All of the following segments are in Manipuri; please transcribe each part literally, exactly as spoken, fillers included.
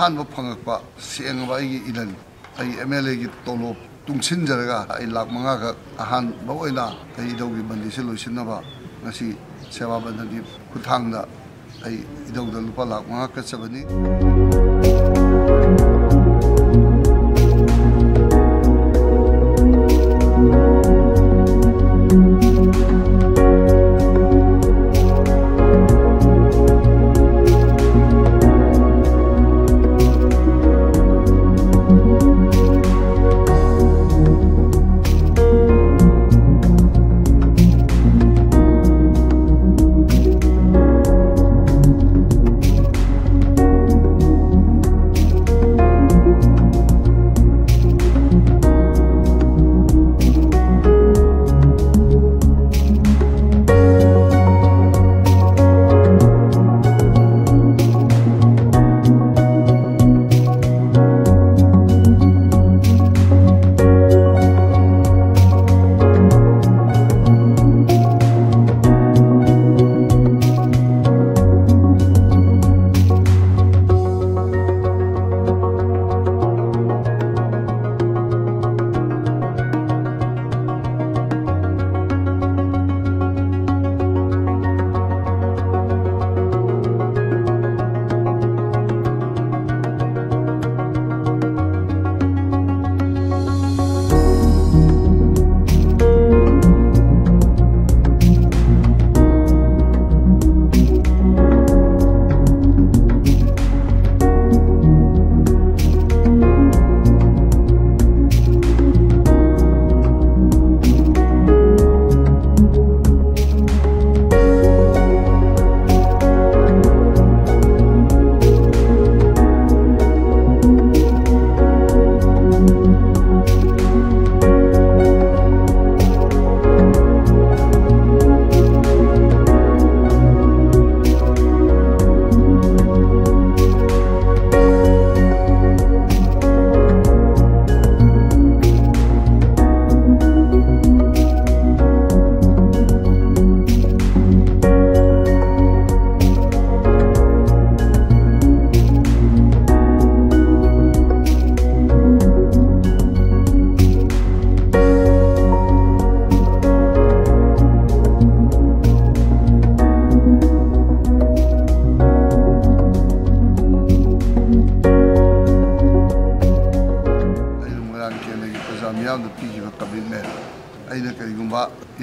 ꯑꯍꯥꯟꯕ ꯐꯪꯉꯛꯄ ꯁꯦꯡꯉꯕ ꯑꯩꯒꯤ ꯏꯂꯟ, ꯑꯩ ꯑꯦꯝ ꯑꯦꯜ ꯑꯦꯒꯤ ꯇꯣꯂꯣꯞ ꯇꯨꯡꯁꯤꯟꯖꯔꯒ ꯑꯩ ꯂꯥꯛ ꯃꯉꯥꯈꯛ ꯑꯍꯥꯟꯕ ꯑꯣꯏꯅ ꯑꯩ ꯏꯙꯧꯒꯤ ꯕꯟꯗꯤꯁꯤ ꯂꯣꯏꯁꯤꯟꯅꯕ ꯉꯁꯤ ꯁꯦꯕꯥ ꯕꯟꯗꯟꯒꯤ ꯈꯨꯠꯊꯥꯡꯗ ꯑꯩ ꯏꯙꯧꯗ ꯂꯨꯄꯥ ꯂꯥꯛ ꯃꯉꯥ ꯀꯠꯆꯕꯅꯤ꯫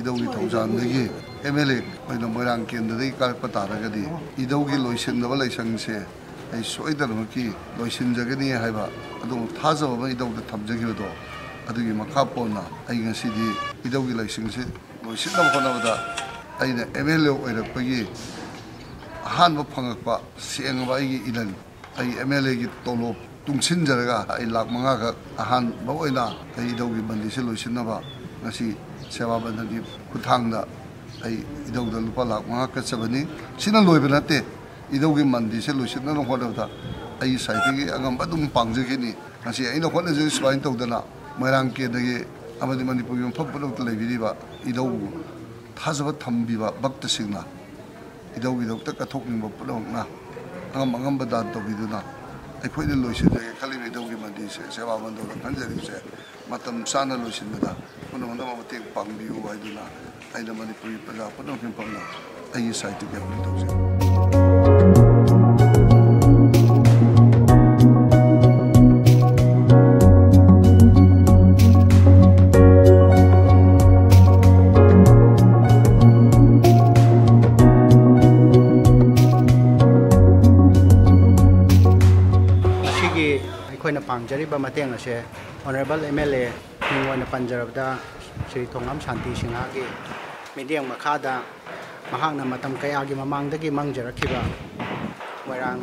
ꯏꯙꯧꯒꯤ ꯊꯧꯖꯥꯜꯗꯒꯤ ꯑꯦꯝ ꯑꯦꯜ ꯑꯦ ꯑꯣꯏꯅ ꯃꯣꯏꯔꯥꯡ ꯀꯦꯟꯗ꯭ꯔꯗꯒꯤ ꯀꯥꯔꯛꯄ ꯇꯥꯔꯒꯗꯤ ꯏꯙꯧꯒꯤ ꯂꯣꯏꯁꯤꯟꯗꯕ ꯂꯥꯏꯁꯪꯁꯦ ꯑꯩ ꯁꯣꯏꯗꯅꯃꯛꯀꯤ ꯂꯣꯏꯁꯤꯟꯖꯒꯅꯤ ꯍꯥꯏꯕ ꯑꯗꯨꯒꯨꯝꯕ ꯊꯥꯖꯕ ꯑꯃ ꯏꯙꯧꯗ ꯊꯝꯖꯈꯤꯕꯗꯣ, ꯑꯗꯨꯒꯤ ꯃꯈꯥ ꯄꯣꯟꯅ ꯑꯩ ꯉꯁꯤꯗꯤ ꯏꯙꯧꯒꯤ ꯂꯥꯏꯁꯪꯁꯤ ꯂꯣꯏꯁꯤꯟꯅꯕ ꯍꯣꯠꯅꯕꯗ ꯑꯩꯅ ꯑꯦꯝ ꯑꯦꯜ ꯑꯦ ꯑꯣꯏꯔꯛꯄꯒꯤ ꯑꯍꯥꯟꯕ ꯐꯪꯉꯛꯄ ꯁꯦꯡꯉꯕ ꯑꯩꯒꯤ ꯏꯂꯟ, ꯑꯩ ꯑꯦꯝ ꯑꯦꯜ ꯑꯦꯒꯤ ꯇꯣꯂꯣꯞ ꯇꯨꯡꯁꯤꯟꯖꯔꯒ ꯑꯩ ꯂꯥꯛ ꯃꯉꯥꯈꯛ ꯑꯍꯥꯟꯕ ꯑꯣꯏꯅ ꯑꯩ ꯏꯙꯧꯒꯤ ꯃꯟꯗꯤꯔꯁꯤ ꯂꯣꯏꯁꯤꯟꯅꯕ ꯉꯁꯤ ꯁꯦꯕꯥ ꯃꯟꯗꯜꯒꯤ ꯈꯨꯠꯊꯥꯡꯗ ꯑꯩ ꯏꯙꯧꯗ ꯂꯨꯄꯥ ꯂꯥꯛ ꯃꯉꯥ ꯀꯠꯆꯕꯅꯤ꯫ ꯁꯤꯅ ꯂꯣꯏꯕ ꯅꯠꯇꯦ꯫ ꯏꯙꯧꯒꯤ ꯃꯟꯗꯤꯔꯁꯦ ꯂꯣꯏꯁꯤꯟꯅꯕ ꯍꯣꯠꯅꯕꯗ ꯑꯩꯒꯤ ꯁꯥꯏꯠꯇꯒꯤ ꯑꯉꯝꯕ ꯑꯗꯨꯝ ꯄꯥꯡꯖꯈꯤꯅꯤ꯫ ꯉꯁꯤ ꯑꯩꯅ ꯍꯣꯠꯅꯖꯔꯤ ꯁꯨꯃꯥꯏꯅ ꯇꯧꯗꯅ ꯃꯣꯏꯔꯥꯡ ꯀꯦꯟꯗ꯭ꯔꯒꯤ ꯑꯃꯗꯤ ꯃꯅꯤꯄꯨꯔꯒꯤ ꯃꯐꯝ ꯄꯨꯝꯅꯃꯛꯇ ꯂꯩꯕꯤꯔꯤꯕ ꯏꯙꯧꯕꯨ ꯊꯥꯖꯕ ꯊꯝꯕꯤꯕ ꯚꯛꯇꯁꯤꯡꯅ, ꯏꯙꯧꯒꯤꯗꯃꯛꯇ ꯀꯠꯊꯣꯛꯅꯤꯡꯕ ꯄꯨꯝꯅꯃꯛꯅ ꯑꯉꯝ ꯑꯉꯝꯕ ꯗꯥꯟ ꯇꯧꯕꯤꯗꯨꯅ ꯑꯩꯈꯣꯏꯅ ꯂꯣꯏꯁꯤꯟꯖꯒꯦ ꯈꯜꯂꯤꯕ ꯏꯙꯧꯒꯤ ꯃꯟꯗꯤꯔꯁꯦ, ꯁꯦꯕꯥ ꯃꯟꯗꯣꯞꯅ ꯈꯟꯖꯔꯤꯕꯁꯦ ꯃꯇꯝ ꯆꯥꯅ ꯂꯣꯏꯁꯤꯟꯕꯗ ꯄꯨꯝꯅꯃꯛꯅ ꯃꯇꯦꯡ ꯄꯥꯡꯕꯤꯌꯨ ꯍꯥꯏꯗꯨꯅ ꯑꯩꯅ ꯃꯅꯤꯄꯨꯔꯒꯤ ꯄ꯭ꯔꯖꯥ ꯄꯨꯝꯅꯃꯛꯀꯤ ꯃꯐꯝꯗ ꯑꯩꯒꯤ ꯁꯥꯏꯠꯇꯒꯤ ꯑꯄꯤꯜ ꯇꯧꯖꯔꯤ꯫ ꯉꯁꯤꯒꯤ ꯑꯩꯈꯣꯏꯅ ꯄꯥꯡꯖꯔꯤꯕ ꯃꯇꯦꯡ ꯑꯁꯦ Honourable M L A ꯃꯤꯡ ꯑꯣꯏꯅ ꯄꯟꯖꯔꯕꯗ ꯁ꯭ꯔꯤ ꯊꯣꯉꯥꯝ ꯁꯥꯟꯇꯤ ꯁꯤꯡꯍꯒꯤ ꯃꯤꯠꯌꯦꯡ ꯃꯈꯥꯗ ꯃꯍꯥꯛꯅ ꯃꯇꯝ ꯀꯌꯥꯒꯤ ꯃꯃꯥꯡꯗꯒꯤ ꯃꯪꯖꯔꯛꯈꯤꯕ ꯃꯣꯏꯔꯥꯡ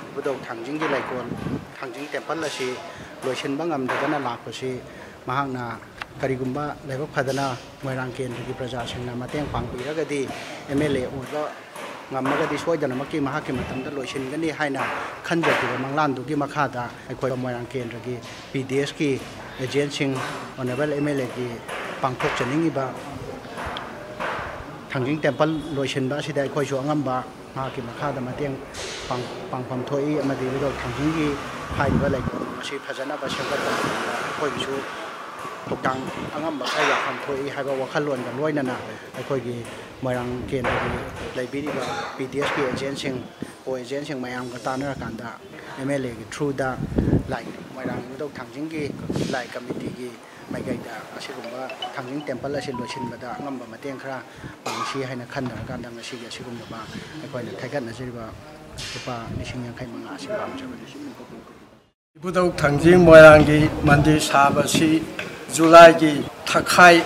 ꯏꯕꯨꯙꯧ ꯊꯥꯡꯖꯤꯡꯒꯤ ꯂꯩꯀꯣꯜ, ꯊꯥꯡꯖꯤꯡ ꯇꯦꯝꯄꯜ ꯑꯁꯤ ꯂꯣꯏꯁꯤꯟꯕ ꯉꯝꯗꯗꯅ ꯂꯥꯛꯄꯁꯤ ꯃꯍꯥꯛꯅ ꯀꯔꯤꯒꯨꯝꯕ ꯂꯥꯏꯕꯛ ꯐꯗꯅ ꯃꯣꯏꯔꯥꯡ ꯀꯦꯟꯗ꯭ꯔꯒꯤ ꯄ꯭ꯔꯖꯥꯁꯤꯡꯅ ꯃꯇꯦꯡ ꯄꯥꯡꯕꯤꯔꯒꯗꯤ M L A ꯑꯣꯏꯕ ꯉꯝꯃꯒꯗꯤ ꯁꯣꯏꯗꯅꯃꯛꯀꯤ ꯃꯍꯥꯛꯀꯤ ꯃꯇꯝꯗ ꯂꯣꯏꯁꯤꯟꯒꯅꯤ ꯍꯥꯏꯅ ꯈꯟꯖꯈꯤꯕ ꯃꯪꯂꯥꯟꯗꯨꯒꯤ ꯃꯈꯥꯗ ꯑꯩꯈꯣꯏ ꯃꯣꯏꯔꯥꯡ ꯀꯦꯟꯗ꯭ꯔꯒꯤ P D S ꯀꯤ agent ꯁꯤꯡ Honourable M L A ꯒꯤ ꯄꯥꯡꯊꯣꯛꯆꯅꯤꯡꯉꯤꯕ ꯊꯥꯡꯖꯤꯡ ꯇꯦꯝꯄꯜ ꯂꯣꯏꯁꯤꯟꯕ ꯑꯁꯤꯗ ꯑꯩꯈꯣꯏꯁꯨ ꯑꯉꯝꯕ ꯃꯍꯥꯛꯀꯤ ꯃꯈꯥꯗ ꯃꯇꯦꯡ ꯄꯥꯡ-, ꯄꯥꯡꯐꯝ ꯊꯣꯛꯏ ꯑꯃꯗꯤ ꯏꯕꯨꯙꯧ ꯊꯥꯡꯖꯤꯡꯒꯤ ꯍꯥꯏꯔꯤꯕ ꯂꯩꯀꯣꯜ ꯑꯁꯤ ꯐꯖꯅꯕ ꯁꯦꯝꯒꯠꯄ ꯃꯇꯝꯗ ꯑꯩꯈꯣꯏꯒꯤꯁꯨ ꯊꯧꯗꯥꯡ ꯑꯉꯝꯕ ꯈꯔ ꯌꯥꯎꯐꯝ ꯊꯣꯛꯏ ꯍꯥꯏꯕ ꯋꯥꯈꯜꯂꯣꯟꯒ ꯂꯣꯏꯅꯅ ꯑꯩꯈꯣꯏꯒꯤ ꯃꯣꯏꯔꯥꯡ ꯀꯦꯟꯗ꯭ꯔꯒꯤ ꯂꯩꯕꯤꯔꯤꯕ P D S ꯀꯤ agent ꯁꯤꯡ, co agent ꯁꯤꯡ ꯃꯌꯥꯝꯒ ꯇꯥꯟꯅꯔꯀꯥꯟꯗ M L A ꯒꯤ through ꯗ ꯂꯥꯏ, ꯃꯣꯏꯔꯥꯡ ꯏꯕꯨꯙꯧ ꯊꯥꯡꯖꯤꯡꯒꯤ ꯂꯥꯏ committee ꯒꯤ ꯃꯥꯏꯀꯩꯗ ꯑꯁꯤꯒꯨꯝꯕ ꯊꯥꯡꯖꯤꯡ ꯇꯦꯝꯄꯜ ꯑꯁꯤ ꯂꯣꯏꯁꯤꯟꯕꯗ ꯑꯉꯝꯕ ꯃꯇꯦꯡ ꯈꯔ ꯄꯥꯡꯁꯤ ꯍꯥꯏꯅ ꯈꯟꯅꯔꯀꯥꯟꯗ ꯉꯁꯤꯒꯤ ꯑꯁꯤꯒꯨꯝꯂꯕ ꯑꯩꯈꯣꯏꯅ ꯊꯥꯒꯠꯅꯖꯔꯤꯕ ꯂꯨꯄꯥ ꯂꯤꯁꯤꯡ ꯌꯥꯡꯈꯩ ꯃꯉꯥ ꯑꯁꯤ ꯄꯥꯡꯖꯕꯅꯤ꯫ ꯏꯕꯨꯙꯧ ꯊꯥꯡꯖꯤꯡ ꯃꯣꯏꯔꯥꯡꯒꯤ ꯃꯟꯗꯤꯔ ꯁꯥꯕꯁꯤ ꯖꯨꯂꯥꯏꯒꯤ ꯊꯥꯈꯥꯏ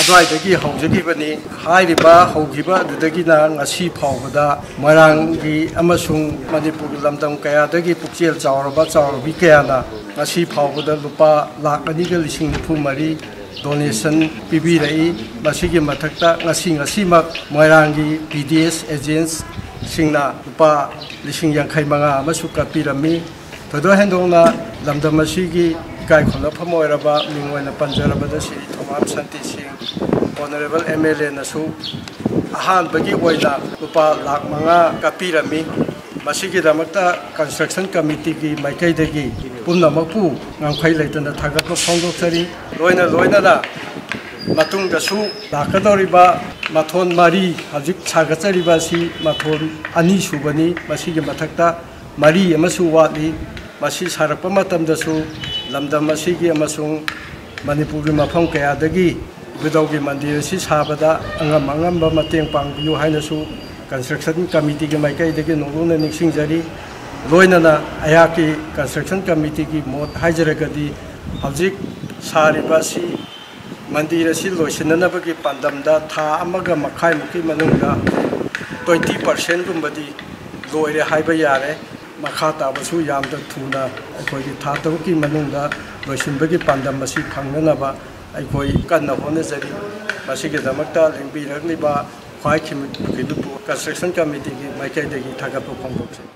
ꯑꯗꯨꯋꯥꯏꯗꯒꯤ ꯍꯧꯖꯈꯤꯕꯅꯤ꯫ ꯍꯥꯏꯔꯤꯕ ꯍꯧꯈꯤꯕ ꯑꯗꯨꯗꯒꯤꯅ ꯉꯁꯤ ꯐꯥꯎꯕꯗ ꯃꯣꯏꯔꯥꯡꯒꯤ ꯑꯃꯁꯨꯡ ꯃꯅꯤꯄꯨꯔꯒꯤ ꯂꯝꯗꯝ ꯀꯌꯥꯗꯒꯤ ꯄꯨꯛꯆꯦꯜ ꯆꯥꯎꯔꯕ ꯆꯥꯎꯔꯕꯤ ꯀꯌꯥꯅ ꯉꯁꯤ ꯐꯥꯎꯕꯗ ꯂꯨꯄꯥ ꯂꯥꯈ ꯑꯅꯤꯒ ꯂꯤꯁꯤꯡ ꯅꯤꯐꯨ ꯃꯔꯤ donation ꯄꯤꯕꯤꯔꯛꯏ꯫ ꯃꯁꯤꯒꯤ ꯃꯊꯛꯇ ꯉꯁꯤ ꯉꯁꯤꯃꯛ ꯃꯣꯏꯔꯥꯡꯒꯤ ꯄꯤ ꯗꯤ ꯑꯦꯁ ꯑꯦꯖꯦꯟꯁꯤꯡꯅ ꯂꯨꯄꯥ ꯂꯤꯁꯤꯡ ꯌꯥꯡꯈꯩ ꯃꯉꯥ ꯑꯃꯁꯨ ꯀꯠꯄꯤꯔꯝꯃꯤ꯫ ꯊꯣꯏꯗꯣꯛ ꯍꯦꯟꯗꯣꯛꯅ ꯂꯝꯗꯝ ꯑꯁꯤꯒꯤ ꯏꯀꯥꯏ ꯈꯨꯝꯅꯐꯝ ꯑꯣꯏꯔꯕ ꯃꯤꯡ ꯑꯣꯏꯅ ꯄꯟꯖꯔꯕꯗ ꯁ꯭ꯔꯤ ꯊꯣꯃꯥꯝ ꯁꯥꯟꯇꯤ ꯁꯤꯡ, Honourable M L A ꯅꯁꯨ ꯑꯍꯥꯟꯕꯒꯤ ꯑꯣꯏꯅ ꯂꯨꯄꯥ ꯂꯥꯈ ꯃꯉꯥ ꯀꯠꯄꯤꯔꯝꯃꯤ꯫ ꯃꯁꯤꯒꯤꯗꯃꯛꯇ construction committeeꯒꯤ ꯃꯥꯏꯀꯩꯗꯒꯤ ꯄꯨꯝꯅꯃꯛꯄꯨ ꯉꯝꯈꯩ ꯂꯩꯇꯅ ꯊꯥꯒꯠꯄ ꯐꯣꯡꯗꯣꯛꯆꯔꯤ꯫ ꯂꯣꯏꯅ ꯂꯣꯏꯅꯅ ꯃꯇꯨꯡꯗꯁꯨ ꯂꯥꯛꯀꯗꯧꯔꯤꯕ ꯃꯊꯣꯟ ꯃꯔꯤ, ꯍꯧꯖꯤꯛ ꯁꯥꯒꯠꯆꯔꯤꯕ ꯑꯁꯤ ꯃꯊꯣꯟ ꯑꯅꯤ ꯁꯨꯕꯅꯤ꯫ ꯃꯁꯤꯒꯤ ꯃꯊꯛꯇ ꯃꯔꯤ ꯑꯃꯁꯨ ꯋꯥꯠꯂꯤ꯫ ꯃꯁꯤ ꯁꯥꯔꯛꯄ ꯃꯇꯝꯗꯁꯨ ꯂꯝꯗꯝ ꯑꯁꯤꯒꯤ ꯑꯃꯁꯨꯡ ꯃꯅꯤꯄꯨꯔꯒꯤ ꯃꯐꯝ ꯀꯌꯥꯗꯒꯤ ꯏꯕꯨꯙꯧꯒꯤ ꯃꯟꯗꯤꯔ ꯑꯁꯤ ꯁꯥꯕꯗ ꯑꯉꯝ ꯑꯉꯝꯕ ꯃꯇꯦꯡ ꯄꯥꯡꯕꯤꯌꯨ ꯍꯥꯏꯅꯁꯨ construction committeeꯒꯤ ꯃꯥꯏꯀꯩꯗꯒꯤ ꯅꯣꯡꯂꯨꯛꯅ ꯅꯤꯡꯁꯤꯡꯖꯔꯤ꯫ ꯂꯣꯏꯅꯅ ꯑꯩꯍꯥꯛꯀꯤ construction committeeꯒꯤ ꯃꯣꯠ ꯍꯥꯏꯖꯔꯒꯗꯤ, ꯍꯧꯖꯤꯛ ꯁꯥꯔꯤꯕ ꯑꯁꯤ, ꯃꯟꯗꯤꯔ ꯑꯁꯤ ꯂꯣꯏꯁꯤꯟꯅꯅꯕꯒꯤ ꯄꯥꯟꯗꯝꯗ ꯊꯥ ꯑꯃꯒ ꯃꯈꯥꯏꯃꯨꯛꯀꯤ ꯃꯅꯨꯡꯗ twenty percentꯒꯨꯝꯕꯗꯤ ꯂꯣꯏꯔꯦ ꯍꯥꯏꯕ ꯌꯥꯔꯦ꯫ ꯃꯈꯥ ꯇꯥꯕꯁꯨ ꯌꯥꯝꯅ ꯊꯨꯅ ꯑꯩꯈꯣꯏꯒꯤ ꯊꯥ ꯇꯔꯨꯛꯀꯤ ꯃꯅꯨꯡꯗ ꯂꯣꯏꯁꯤꯟꯕꯒꯤ ꯄꯥꯟꯗꯝ ꯑꯁꯤ ꯐꯪꯅꯅꯕ ꯑꯩꯈꯣꯏ ꯀꯟꯅ ꯍꯣꯠꯅꯖꯔꯤ꯫ ꯃꯁꯤꯒꯤꯗꯃꯛꯇ ꯂꯦꯡꯕꯤꯔꯛꯂꯤꯕ ꯈ꯭ꯋꯥꯏ ꯈꯤꯃꯤꯠ ꯈꯤꯂꯨꯄꯨ construction committeeꯒꯤ ꯃꯥꯏꯀꯩꯗꯒꯤ ꯊꯥꯒꯠꯄ ꯐꯣꯡꯗꯣꯛꯆꯔꯤ꯫